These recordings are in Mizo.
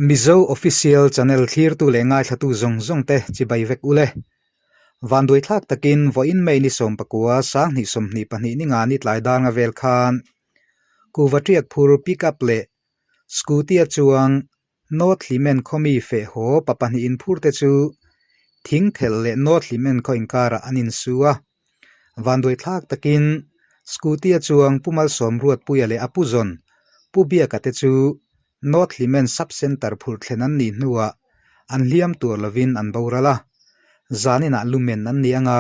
Mizo Official Channel thlirtu leh ngaithlatu zawng zawng te chibai vek ule. Vanduaithlak takin vawiin May ni 19 sanghnih 22 ni nga ni tlai dar nga vel khan kuhva tiak phur pickup leh scooty a chuang North Hlimen khawmi feh haw pa pahnih inphur te chu thing thelh leh North Hlimen khaw inkarah an insu a. Vanduaithlak takin scooty a chuang Pu Malsawm Ruatpuia leh a pu zawn Pu Biaka te chu North Hlimen Sub Centre phurh thlen an nih hnuah an hliam tur lovin an boral a, zaninah lumen an ni anga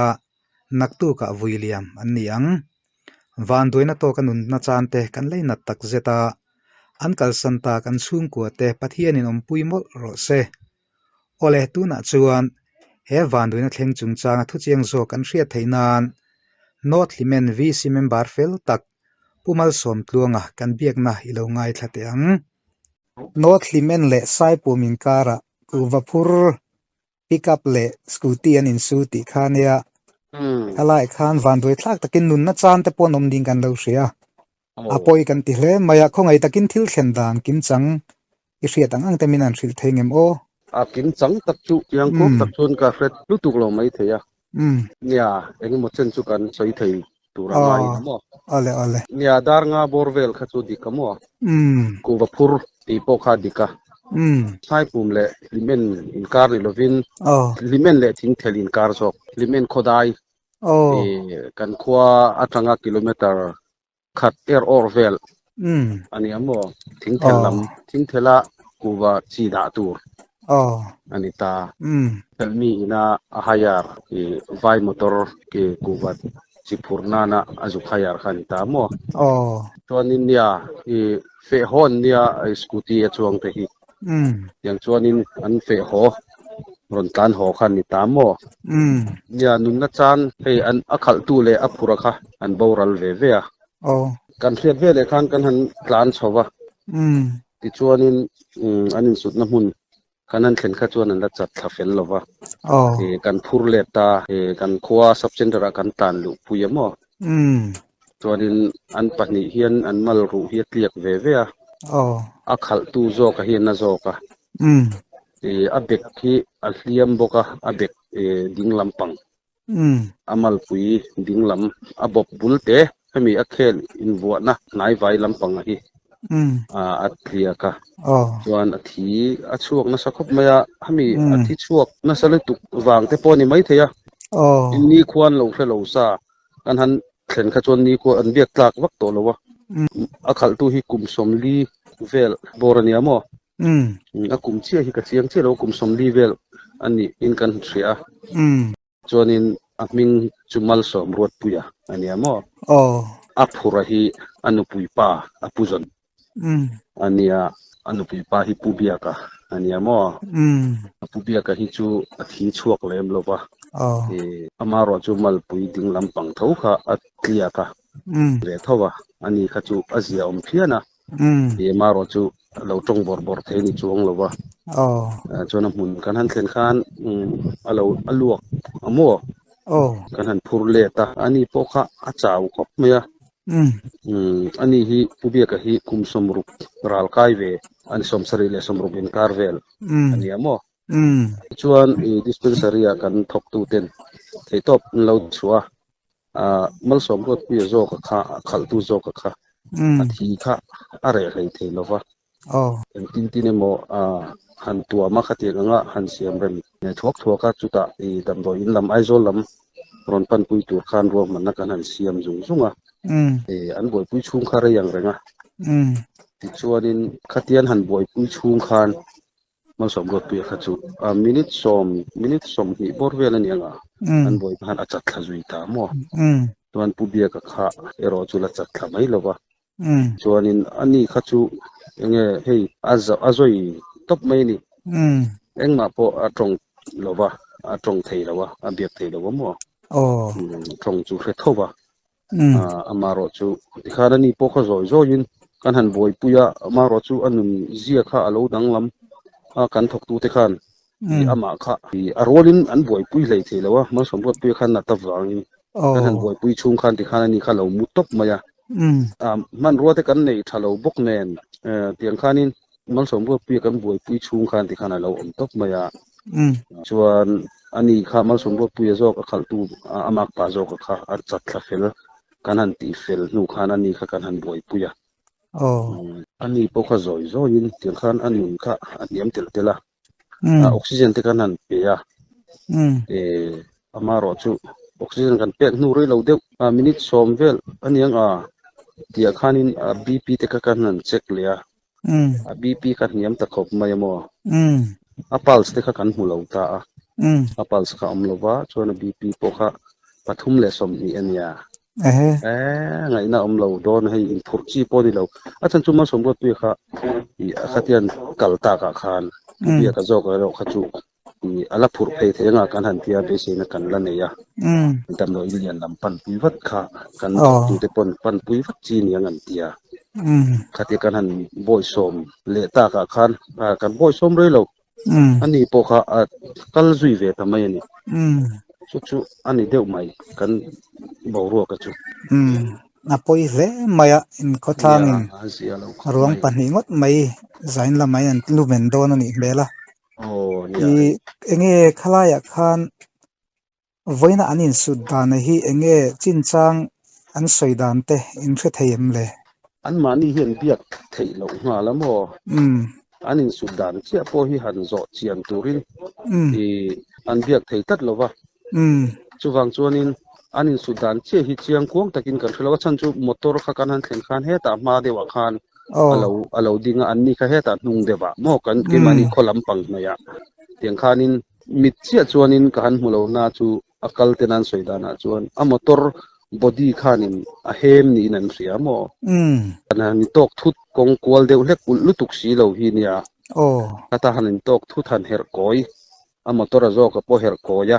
naktukah vui liam an ni ang. Vanduaina tawka nunna chan te kan lei nat tak zet a, an kalsan tak an chhungkua te Pathianin awmpui mawlh rawh se. Awle, tunah chuan he vanduaina thleng chungchanga thuchiang zawk an hriat theih nan North Hlimen VC member fel tak Pu Malsawmtluanga kan biakna i lo ngaithla teh ang. North Hlimen leh Saipum inkarah kuhva phur pickup leh scooty an insu tih kha nia. Helaiah khan vanduai thlak takin nunna chan te pawh an awm ding kan lo hria. A pawi kan ti hle mai a, khawngaih takin thil thlen dan kimchang i hriat ang ang te min han hrilh thei ngem aw? A kimchang tak chu chiang kuak tak chuan ka hre lutuk lo mai thei a. Nia, engemaw chen chu kan sawi thei tur a ngai a maw? Awle awle. Nia, dar nga bawr vel kha chu dik a maw? Kuhva phur tih pawh kha dik a. Thlaipum leh Hlimen inkar ni lovin Hlimen leh Thingthel inkar zawk, Hlimen khawdai kan khua atanga kilometer khat er awr vel a ni a maw? Thingthel lam, thingthela kuhva chi dah tur a ni ta. Thelhmi ina a hire vai motor ke kuhva chi phurh nana a zuk hire kha a ni ta a maw? Chuanin nia i feh hawn nia scooty a chuang te hi. Tiang chuanin an feh haw rawn tlan haw kha a ni ta maw? Nia nunna chan hei an a khalhtu leh a phura kha an boral ve ve a. Kan hriat ve leh khan kan han tlan chho va. Tichuanin an insutna hmun kan han thlen kha chuan an la chat thla fel lo va. Kan phur let ta kan khua sub centre ah kan tlan luh pui a maw? Chuanin an pahnih hian an mal ruh hi a tliak ve ve a, a khalhtu zawka hi a na zawk a, a bek hi a hliam bawk a, a bek ding lampang, a malpui ding lam a bawp bul te hemi a khel invuahna hnaivai lampang a hi a tliak a, chuan a thi a chhuak nasa khawp mai a, hemi a thi chhuak nasa lutuk vang te pawh a ni maithei a, ni khuan lo hre lo sa Kan han thlen kha chuan ni khuah an biak tlak vak tawh lo a, a khalhtu hi kum 40 vel bawr a nia maw? A kum chiah hi ka chiang chiah lo, kum 40 vel a nih in kan hria a. Chuanin a hming chu Malsawm Ruatpuia a nia maw? A phura hi a nupui pa a pu zawn A nia, a nupui pa hi Pu Biaka a nia maw? A Pu Biaka hi chu a thi chhuak lem lo va, amaherawh chu malpui ding lampang tho kha a tliak a, ve tho a, ani kha chu a zia awm phian a, amaherawh chu a lo tawng bawrh bawrh thei ni chuang lo va, chuan a hmun kan han thlen khan a lo a luak a maw? Kan han phur let a, ani pawh kha a chau khawp mai a. Ani hi Pu Biaka hi kum 60 ral kai ve a ni, 76 inkar vel a nia maw? Tichuan i dispensary ah kan thawktu ten theihtawp an lo chhuah a, Malsawm Ruatpuia zawka kha, a khalhtu zawka kha a thi kha a reh hlei thei lo va. Engtin tin emaw han tuam a, khatiang anga han siam rem thuak thuak a, chutah i damdawi in lam Aizawl lam rawn panpui tur khan ruahmanna kan han siam zung zung a, an buaipui chhung kha rei ang reng a. Tichuanin khatian han buaipui chhung khan Malsawm Ruatpuia kha chu minute sawm, minute 20 bawr vel a ni ang a, an buaipui khan a chat thla zui ta maw? Chuan Pu Biaka kha erawh chu la chat thla mai lo va. Chuanin ani kha chu enge hei a a zawi tawp mai a ni. Engmah pawh a tawng lo va, a tawng thei lo a, a biak thei lo a maw? Tawng chu hre tho va. Amaherawh chu tikhan ani pawh kha zawi zawiin kan han buaipui a, amaherawh chu a nun zia kha a lo danglam a, kan thawktute khan amah kha a rualin an buaipui hlei thei lo a, Malsawm Ruatpuia khan nat avangin kan han buaipui chhung khan tikhan ani kha lo mu tawp mai a. Hmanrua te kan nei tha lo bawk nen tiang khanin. Malsawm Ruatpuia kan buaipui chhung khan tikhan a lo awm tawp mai a. Chuan ani kha Malsawm Ruatpuia zawk a khalhtu a makpa zawka kha a chat thla fel kan han tih fel hnu khan ani kha kan han buaipui a. Ani pawh kha zawi zawiin tiang khan a nun kha a hniam telh telh a. Oxygen te kan han pe a. Amaherawh chu oxygen kan pek hnu rei lo deuh minute sawm vel aniang a tihah khanin a BP te kha kan han check leh a. A BP kha hniam ta khawp mai a maw? A pulse te kha kan hmu lo ta a. A pulse kha a awm lo va, chuan a BP pawh kha 320 a nia. Eeh ngaihna a awm lo dawn hei inphurh chi pawh a ni lo. A chhan chu Malsawm Ruatpuia kha ih a khatian kal takah khan Pu Biaka zawk erawh kha chu ih a la phurh phei thei anga kan han tia beiseina kan la nei a. Damdawi lian lam panpui vat kha kan thawktute pawn panpui vat chi niang an tia. Khatia kan han bawisawm leh takah khan kan bawisawm rei lo. Ani pawh kha a kal zui ve ta mai a ni. Chu chu a ni deuh mai kan boruaka chu. A pawi hle mai a, inkhawthlangin ruang pahnih ngawt mai zain lamah hian an lumen dawn a nih hmel a. I enge khalaiah khan Vawiina an insut dan hi eng nge chinchang an sawi dan te in hre thei em le? Anmahni hian biak theih loh nghal a maw? An insut dan chiah pawh hi han zawh chian turin i an biak thei tlat lo va. Chuvang chuanin an insut dan chiah hi chiang kuang takin kan hre lo. A chhan chu motor kha kan han thlen khan hetah hma deuhah khan a lo a lo ding a, anni kha hetah hnung deuhah maw kan keimahni khaw lampang hnaihah tiang khanin Mit chiah chuanin ka han hmu lo na chu a kal ten an sawi danah chuan a motor body khanin a hem niin an hria maw? Kan han intawk thut kawng kual deuh hlek ulh lutuk si lo hi nia. Khata han intawk thut han herh kawi, a motor a zawk a pawh herh kawi a,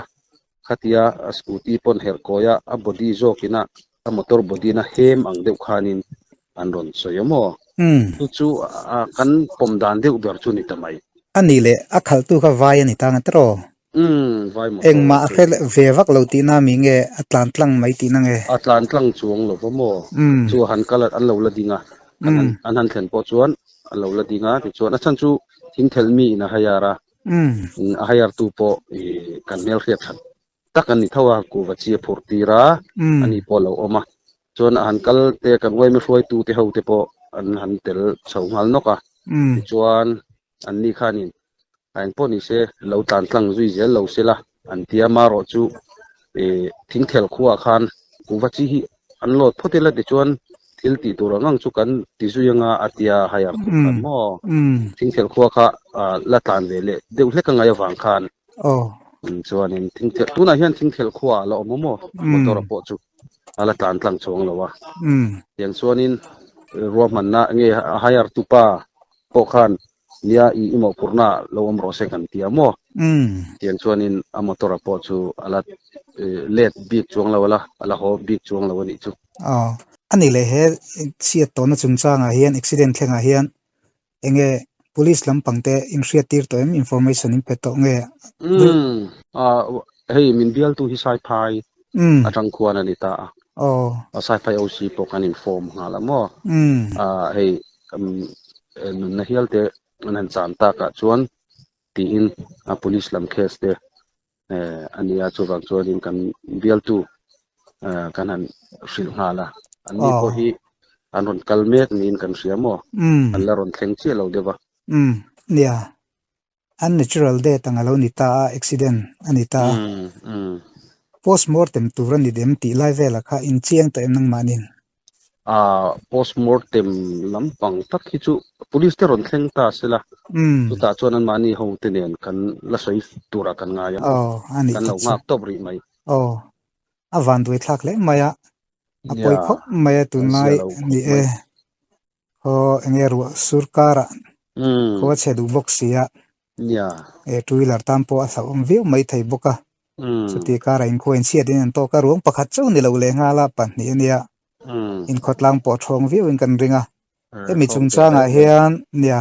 khatia a scooty pawn herh kawi a, a body zawkina a motor body na hem ang deuh khanin an rawn sawi a maw? Chu chu kan pawm dan deuh ber chu ni ta mai. A nih leh a khalhtu kha vai a ni ta nga tiraw? Umm, vai motor Engmah a hre ve vak lo tihna mi nge a tlan tlang mai tihna nge? A tlan tlang chuang lo va maw? Chu han kal an lo la ding a, kan han an han thlen pawh chuan an lo la ding a, tichuan a chhan chu thingthelh mi in a hire a, a hire tu pawh ih kan hmelhriat that tak a ni tho a, kuhva chi a phurh tir a, a ni pawh a lo awm a. Chuan a han kal te kan uaime hruaitu te ho te pawh an han tel chho nghal nawk a. Tichuan an ni khanin a engpawh ni se lo tlan tlang zui zel lo se la an ti a, marawh chu ih thingthel khuaah khan kuhva chi hi an lawt phawt ila tichuan thil tih tur ang ang chu kan ti zui anga a tia hire tur khan maw thingthel khua kha la tlan ve leh deuh hlek a ngaih avang khan Aw. Chuanin thingthel tunah hian thingthel khuaah a la awm a maw? Motor a pawh chu a la tlan tlang chuang lo a. Tiang chuanin ruahmanna nge a hire tupa pawh khan nia i i mawhphurhna lo awm rawh se kan ti a maw? Tiang chuanin a motor a pawh chu a la let bik chuang lo a la a la haw bik chuang lo a nih chu. Aw. A nih leh he chhiat tawhna chungchangah hian accident thlengah hian Enge police lampang te in hriat tir tawh em information in pe tawh nge? Umm hei min bialtu hi Saiphai atang khuan a ni ta a. Aw. Saiphai OC pawh kan inform nghal a maw? Hei nunna hial te an han chan takah chuan tiin a police lam case te a nia chuvang chuanin kan bialtu kan han hrilh nghal a an ni pawh hi an rawn kal mek niin kan hria maw an la rawn thleng chiah lo deuh a. Umm nia unnatural death ang a lo ni ta a accident a ni ta a postmortem tur a ni dem tih lai velah kha inchiang tawh em nangmahnin? Ah postmortem lampang tak hi chu police te rawn thleng ta se la, chutah chuan anmahni ho te nen kan la sawi turah kan ngai a, kan lo nghak tawp rih mai. Aw, a vanduai thlak hle mai a, a pawi khawp mai a tunlai ni e, khaw enge ruah sur karah khaw a chhe duh bawk si a, e two wheeler tan pawh a hlauhawm viau mai thei bawk a. Chuti karah inkhua inchhiat in an tawk a, ruang pakhat chauh ni lo leh nghal a, pahnih a nia. Inkhawtlang pawh thawng viau in kan ring a. Hemi chungchangah hian nia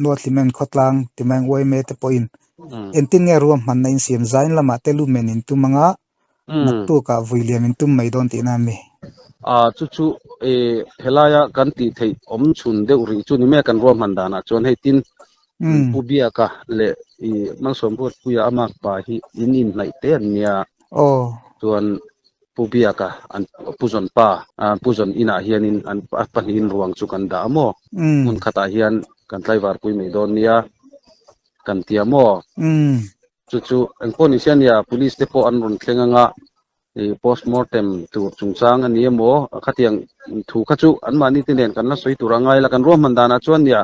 Nuathlimen khawtlang Timaeng Uaime te pawhin engtin nge ruahmanna insiam zain lamah te lumen in tum anga naktukah vui liam in tum mai dawn tihna a mi? A, chu chu helaia kan tih theih awm chhun deuh rih chu ni mai a kan ruahman danah chuan hei tin Pu Biaka leh i Malsawm Ruatpuia a makpa hi in inhnaih te an nia. Chuan Pu Biaka an Pu Zawn pa Pu Zawn inah hianin an pahnihin ruang chu kan dah a maw? Hmun khatah hian kan tlaivarpui mai dawn nia kan ti a maw? Chu chu engpawh ni se ania police te pawh an rawn thleng anga i postmortem tur chungchang a ni emaw khatiang thu kha chu anmahni te nen kan la sawi tur a ngai la kan ruahman danah chuan nia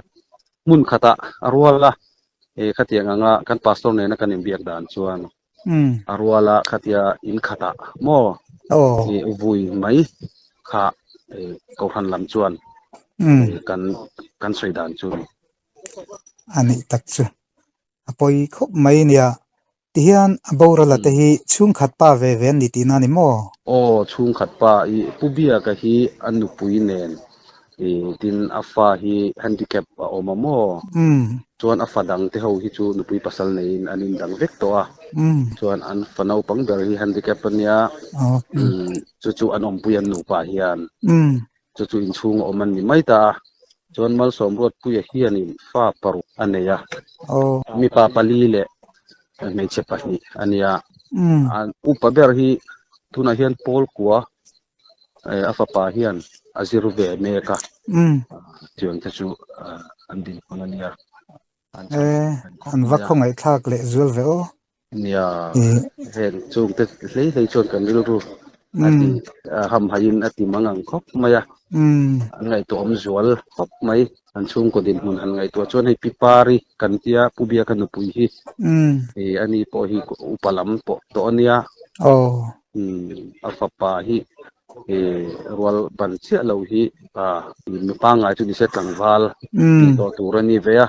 hmun khatah a rual a i khatiang anga kan pastor nena kan inbiak dan chuan a rual a khatia in khatah maw i vui mai kha i kohhran lam chuan kan kan sawi dan chu a ni. A nih tak chu a pawi khawp mai nia. Tihian a boral a te hi chhungkhat pa ve ve an ni tihna a ni maw? Aw, chhungkhat pa i Pu Biaka hi a nupui nen i tin a fa hi handicap a awm a maw? Chuan a fa dang te ho hi chu nupui pasal neiin an indang vek tawh a. Chuan an fa naupang ber hi handicap a nia, chu chu an awmpui an nupa hian. Chu chu inchhung a awm an ni mai ta a, chuan Malsawm Ruatpuia hianin fa paruk a nei a, mipa pali leh hmeichhe pahnih a nia. Upa ber hi tunah hian Paul Kua a fapa hian a zir ve mek a, tiang te chu an dinhmun a nia. An va khawngaihthlak leh zual ve aw. Nia, heng chungte hlei hlei chuan kan rilru a ti hamhaiin a ti mang ang khawp mai a, an ngaihtuah awm zual khawp mai. An chhungkaw dinhmun han ngaihtuah chuan hei Pi Pari kan tia Pu Biaka nupui hi ani pawh hi upa lam pawh tawh a nia. A fapa hi rual ban chiah lo hi mi pangngai chu nise tlangval tih tawh tur a ni ve a.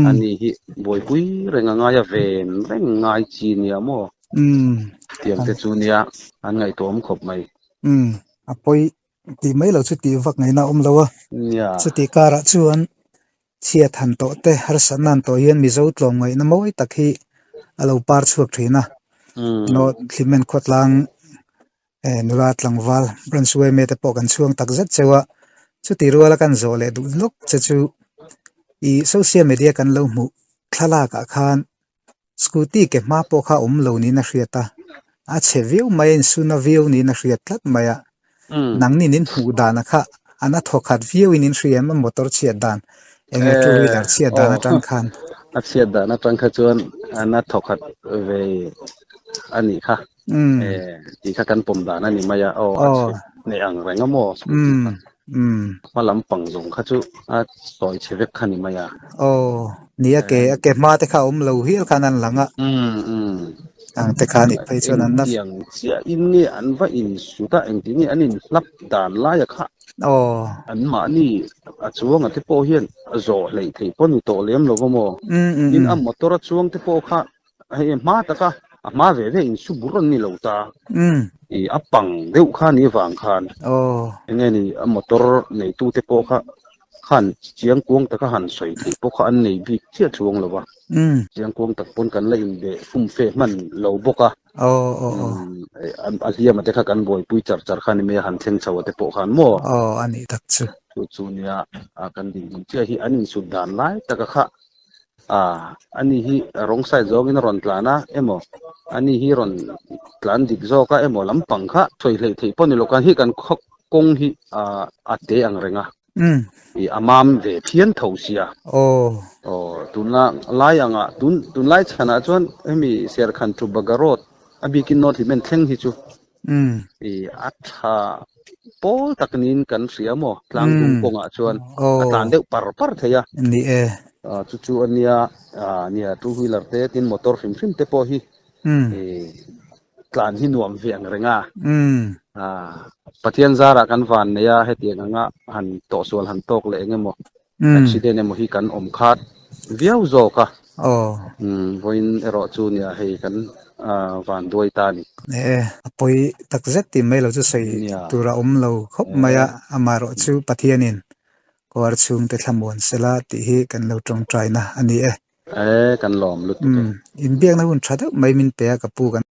Ani hi buaipui reng a ngai a ven reng ngai chi nia maw? Tiang te chu nia an ngaihtuah awm khawp mai. A pawi tih mai lo chu tih vak ngaihna a awm lo a. Chutih karah chuan chhiat han tawh te harsatna han tawh hian Mizo tlawm ngaihna mawi tak hi a lo par chhuak thin a. Hlimen khawtlang Nula tlangval Branch yma te pawh kan chhuang tak zet cheu a, chutih ruala kan zawh leh duh lawk che chu i social media kan lo hmuh thlalak ah khan scooty ke hma pawh kha awm lo niin a hriat a, a chhe viau mai a insuna viau niin a hriat tlat mai a, nangni in hmuh dan a kha an a thawkhat viau in in hria em a motor chhiat dan enge two wheeler chhiat dan atang khan. A chhiat dan atang kha chuan an a thawkhat ve a nih kha. Tih kha kan pawm dan a ni mai a, aw a chhe hneh ang reng a maw scooty kha. Hma lam pang zawng kha chu a sawi chhe vek kha ni mai a. Aw, ni a ke a ke hma te kha a awm lo hial khan an lang a. Ang te kha nih phei chuan an na. Engtiang chiah in nge an va insut a, engtin nge an inhlap dan laia kha. Aw. An mahni a chuanga te pawh hian a zawh hleih theih pawh ni tawh lem lo va maw. Tin a motor a chuang te pawh kha Hei hma taka a hma ve ve in su bur an ni lo ta. I a pang deuh kha ni vang khan. Enge ni a motor neitu te pawh kha khan chiang kuang taka han sawi theih pawh kha an nei bik chiah chuang lo va. Chiang kuang tak pawn kan la inbe fum fe hman lo bawk a. A hliam a te kha kan buaipui char char kha ni mai a han thleng chho a te pawh khan maw. Aw a nih tak chu. Chu chu nia kan dinhmun chiah hi an insut dan lai taka kha A, ani hi wrong side zawngin a rawn tlan a emaw, ani hi rawn tlan dik zawk a emaw lampang kha sawi hleih theih pawh ni lo kan hi kan khaw kawng hi a te ang reng a, i a mam ve phian tho sia. Aw, tunla lai angah tun tunlai chhanah chuan hemi Serkhan to Baga road a bikin North Hlimen thleng hi chu I a tha pawl tak niin kan hria maw tlangdung kawngah chuan a tlan deuh par par thei a. Ni e. Chu chu a nia nia two wheeler te tin motor hrim hrim te pawh hi i tlan hi nuam ve ang reng a. Pathian zarah kan van nei a hetiang anga han tawhsual han tawk leh eng emaw Accident emaw hi kan awm khat viau zawk a, vawiin erawh chu nia hei kan van duai ta a ni. E, a pawi tak zet tih mai lo chu sawi tur a awm lo khawp mai a, amaherawh chu Pathianin kawr chhungte thlamuan sela tih hi kan lo tawngtaina a ni e. E, kan lawm lutuk e. Inbiakna hun tha deuh mai min pe a ka pu kan.